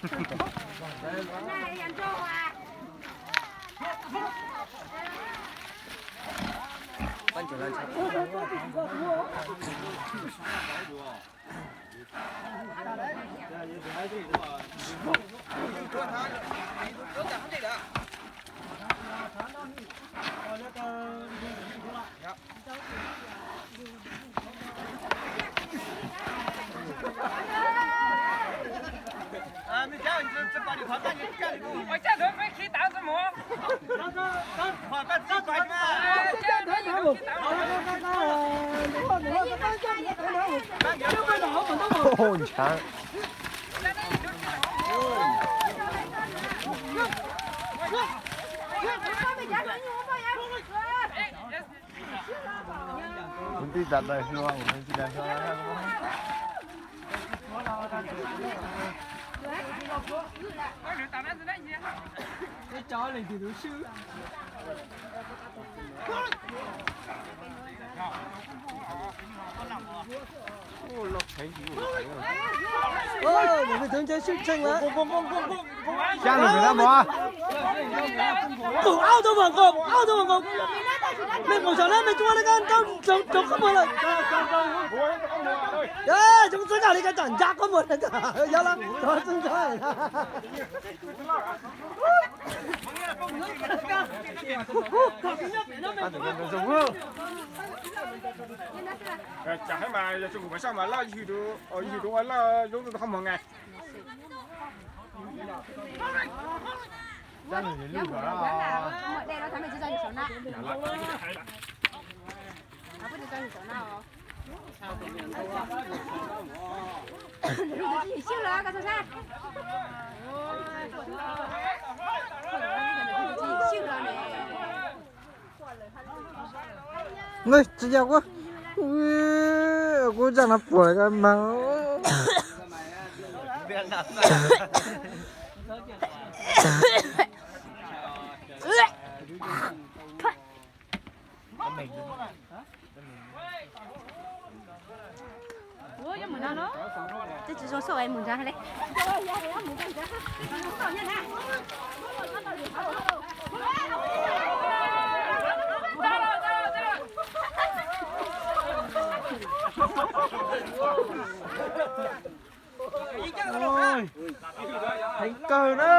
Ntshav. Kuv tij tas daws hluas, kuv tij tas hluas. Xya lwm pem na mog. Mus au tau mas nkaus, mus au tau mas nkaus. Mej nkaum xyoo na, mej tsis muaj na, koj nrau rau qhov muag lawm. Zoo txawv kawg li, koj tsam nca qhov muag na, yog los rov txawv ntxov. Tsam hais mas yog tsis kuv mas saj mas loj yug rau, yug rau ua loj zoo rau qhov muag nqa. Tsis yog kuv, kuv zaj no puas ka mas. Twb tsis zoo xauj mus ntag li. Heev kawg na.